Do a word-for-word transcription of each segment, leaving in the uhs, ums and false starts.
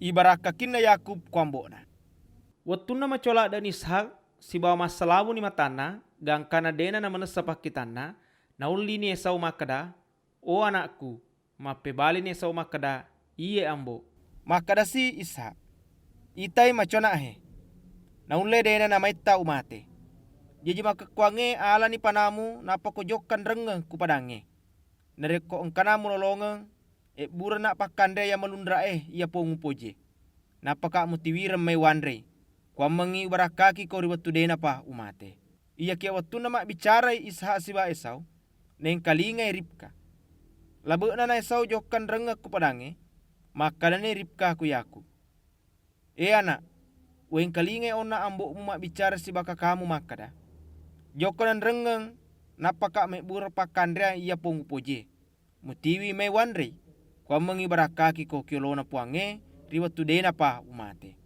Ibarakkakinna Yakub ko ambo'na. Wettunna macola' de'ni Ishak sibawa massalawuni matanna, gangkanna de'na namenessa pakkitanna, naullini Esau makkeda, "O ana'ku," mappebalini Esau makkeda, "Iye, Ambo'." Makkedasi Ishak, "Itai macona'he, naulle de'na namaitta umate. Jaji makkekkuangnge alani panamu nappa ko jokka nrengngeng ku padangnge. Narekko engkana mulolongeng, ebburena' pakkanre iya malunra'e iya pong upojie. Nappaka' mutiwireng mai wanrei, kuammengngi ubarakkakiko ri wettu de'napa umate." Iyakiya wettunna mabbicarai Ishak sibawa Esau, naengkalingai Ribka. Labe'na na Esau jokka nrengngeng ku padangnge, makkedani Ribka ku Yakub, "E ana', uengkalingai onna ambo'mu mabbicara sibawa kakamu makkeda, 'Jokka nanrengngeng, nappaka' mebbureng pakkanreang iya pong upojie. Mutiwi mai wanrei, kuammengngi barakkakiko ki olona Puangnge ri wettu de'napa umate.'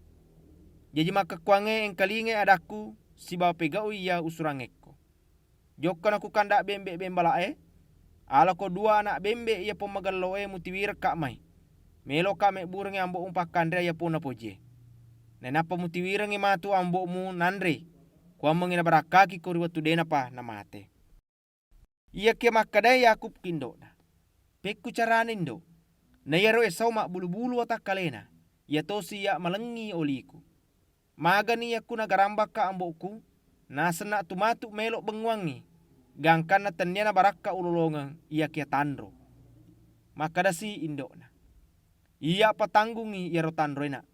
Jaji makkekkuangnge engkalingai adakku sibawa pegau'i iya usurangngekko. Jokkana ku kanda' bembe' bembala'e, alako dua ana' bembe' iya pong magello'e mutiwirekka' mai. Meloka' mebburengngi ambo'mu pakkanreang iya pong napojie. Nainappa mutiwirengngi matu ambo'mu nanrei, kuammengngi nabarakkakiko ri wettu de'napa namate." Iyakiya makkedai Yakub ku indo'na, "Pekku carana, Indo'? Na iyaro Esau mabbulu-bulu watakkalena, iyatosi iya' malengngi oliku. Magani yakku nagarambakka' ambo'ku, nasenna' tu matu' melo' bengnguangngi, gangkanna tennia nabarakka' ulolongeng iyakiya tanro." Makkedasi indo'na, "Iya'pa tanggungngi iyaro tanroe, Na'.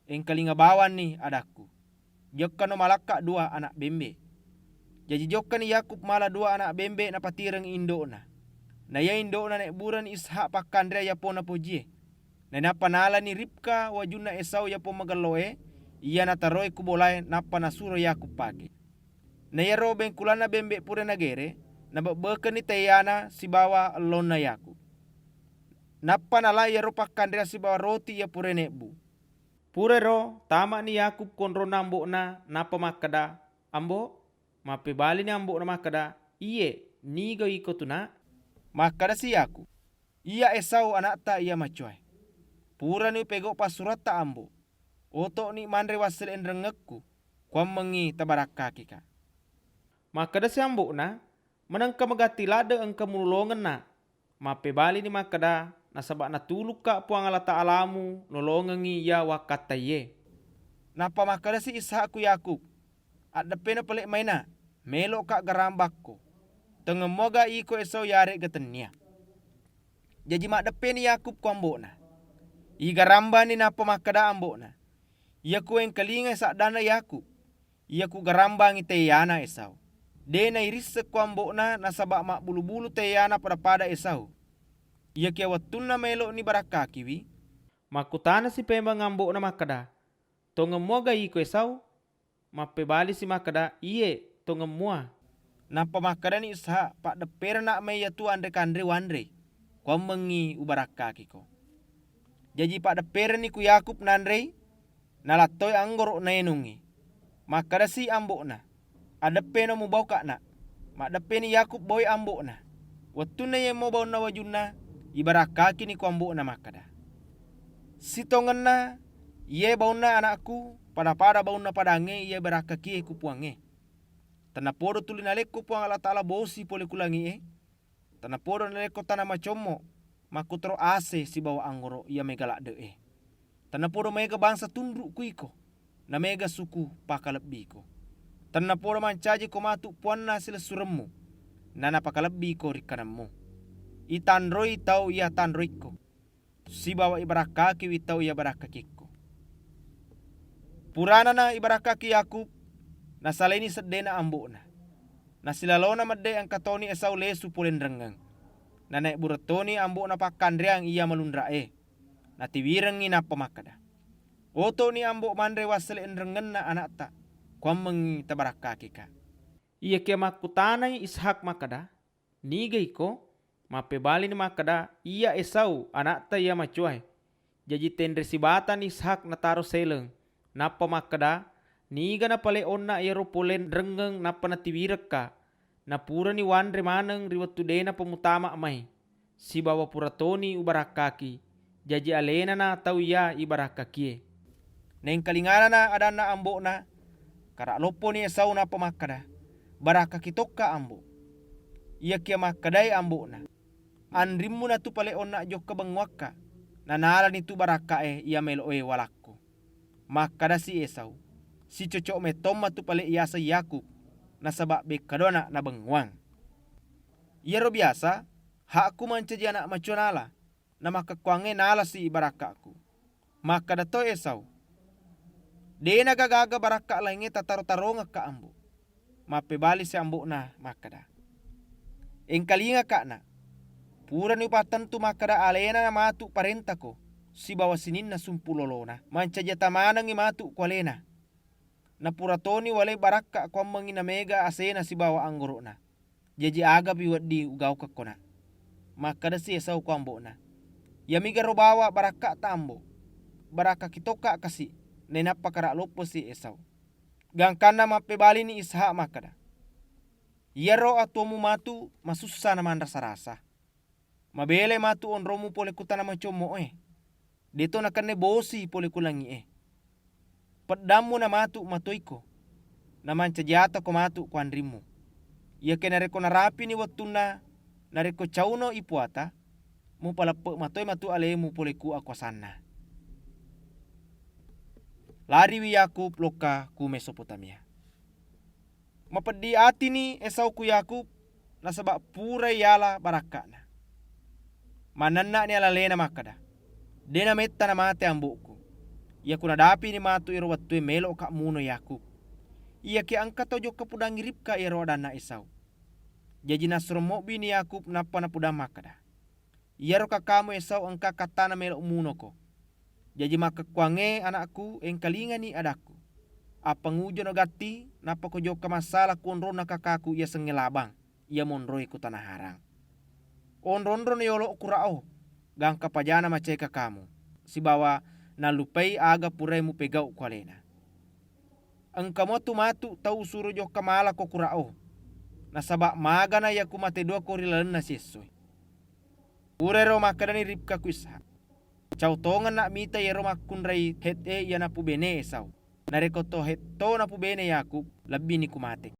Engkalinga bawanni adakku. Jokkano malakka' dua ana' bembe'." Jaji jokkani Yakub mala dua ana' bembe' napatireng indo'na. Na iya indo'na naebbureni Ishak pakkanreang iya pong napojie. Nainappa nalani Ribka wajunna Esau iya pong magello'e, iya nataroi ku bolae nappa nasuro Yakub pake. Na iyaro bengkulanna bembe' pura nagere, nabebbekenni teyana sibawa ellonna Yakub. Nappa nala iyaro pakkanreang sibawa roti iya pura nebbu. Purairo tama'ni Yakub konronna ambo'na, nappa makkeda, "Ambo'?" Mappebalini ambo'na makkeda, "Iye, niga iko tu, Na'?" Makkedasi Yakub, "Iya Esau ana'ta iya macoae. Purani upegau' passuratta, Ambo'. Oto'ni manre wassele enrengngekku, kuammengngi tabarakkakika'." Makkedasi ambo'na, "Manengka magatti ladde' engka mulolongeng, Na'." Mappebalini makkeda, "Nasaba' natulukka' Puang Allataalamu nolongengngi iya wakkattaiye." Nappa makkedasi Ishak ku Yakub, "Addeppena pale' mai, Na', melo'ka' garambakko. Tongeng muaga iko Esau iyare'ga tennia." Jaji maddeppeni Yakub ku ambo'na. Igarambani nappa makkeda ambo'na, "Iyaku engkalingai saddanna Yakub, iyaku garambangi teyana Esau." De' nairisseng ku ambo'na nasaba' mabbulu-bulu teyana pada-pada Esau. Iyakiya wettunna melo'ni barakkakiwi, makkutanasi pemeng ambo'na makkeda, "Tongeng muaga iko Esau?" Mappebalisi makkeda, "Iye, tongeng mua." Nappa makkedani Ishak, "Paddepperena' mai iyatu anre-kanre uwanrei, kuammengngi ubarakkakiko." Jaji paddepperenni ku Yakub nanrei, nalattoi anggoro' naenungngi. Makkedasi ambo'na, "Adeppeno mubauka', Na'." Maddeppeni Yakub baui ambo'na. Wettunna yemmo baunna wajunna, ibarakkakini ku ambo'na makkeda, "Sitongenna iyae baunna ana'ku, pada-pada baunna padangnge iya ibarakkakie ku Puangnge. Tennapodo tuli nalekko Puang Allataala bosi pole ku langi'e, tennapodo nalekko tana macommo makkutoro ase sibawa anggoro' iya mega ladde'e. Tennapodo maega bangsa tunru' ku iko, na mega suku pakalebbiko. Tennapodo mancajiko matu puanna silessuremmu, na napakalebbiko rikkanemmu. Itanroi tau iya tanroikko, sibawa ibarakkakiwi tau iya barakkakikko." Puranana ibarakkaki Yakub, nasalaini seddena ambo'na. Nasilalona medde engka toni Esau lesu pole nrengngeng. Nanaebbureng toni ambo'na pakkanreang iya malunra'e. Natiwirengngi nappa makkeda, "Oto'ni, Ambo', manre wassele enrengngenna ana'ta, kuammengngi tabarakkakika'." Iyakiya makkutanai Ishak makkeda, "Niga iko?" Mappebalini makkeda, "Iyya Esau, ana'ta iya macoae." Jaji tenre sibatani Ishak nataro seleng, nappa makkeda, "Niga napale onna iyaro pole nrengngeng nappa natiwirekka'? Napurani wanre maneng ri wettu de'napa mutama' mai, sibawa pura toni ubarakkaki, Jaji alénana tau iya ibarakkakié. Naéngkalinganana adanna ambo'na, kara lopponi Esau nappa makkada, "Barakkaki tokka, Ambo'." Iyakiya makkedai ambo'na, "Anrimmu natu palé onna jokka bengnguwakka, nanalani tu barakka'é iya mélo'é walakko." Makkedasi Esau, "Sicoco' mettomma tu palé iyaseng Yakub, nasaba' békkado ana'na bengnguwang. Iyaro biyasa, hakku mancaji ana' macoa nala, namakkekkuwangngé nalasi barakka'ku." Makkeda to Esau, "Dé'na gaga-aga barakka' laingngé tataro-tarongekka, Ambo'." Mappébalisi ambo'na makkeda, "Éngkalingaka, Na'. Purani upattentu makkeda aléna matu paréntako sibawa sininna sumpulolona. Mancaji ata manengngi matu ku aléna. Napura toni uwalai barakka' kuwammengngi naméga aséna sibawa anggoro'na. Jaji agapi wedding ugaukekko, Na'?" Makkedasi Esau ku ambo'na, "Iyamigaro bawa barakka'ta, Ambo'. Barakkaki tokka kasi." Nainappa kara lopposi Esau. Gangkanna mappébalini Ishak makkeda, "Iyaro atuwommu matu masussa namanrasa-rasa. Mabélai matu onrommu polé ku tana macommo'é. Dé'to nakenné bosi polé ku langi'é. Peddammu na matu matoiko, namancaji atako matu ku anrimmu. Iyakiya narékko narapini wettunna, narékko cauno ipuwata, mupaleppe' matoi matu alému polé ku akuwasanna." Lariwi Yakub lokka ku Mesopotamia. Mapeddi atini Esau ku Yakub, nasaba' purai yala barakka'na. Mannenna'ni alaléna makkeda, "Dé' nametta namaté ambo'ku. Iyaku nadapini matu éro wettué mélo'ka muno Yakub." Iyakiya engka tau jokka pudangngi Ribka, iyaro adanna Esau. Jaji nassuro mobbini Yakub nappa napudang makkeda, "Iyaro kakamu Esau engka kattana mélo' munoko. Jaji makkekkuwangngé, ana'ku, éngkalingani adakku. Appangujono gatti, nappa ko jokka massala ku onronna kakaku iyasengngé Laban, iya monroé ku tana Haran. Onro-onrono yolo' kura'o, gangka pajana macai kakamu, sibawa nallupai aga puraé mupégau' ku aléna. Engka muatu matu tau usuro jokka mala ko kura'o, nasaba' magana iyaku maté duwako ri lalenna siessoé." Purairo makkedani Ribka ku Ishak, "Cau tongenna' mita iyaro makkunrai Hét'é iya napubéné Esau. Narékko to Hét to napubéné Yakub, lebbini ku maté."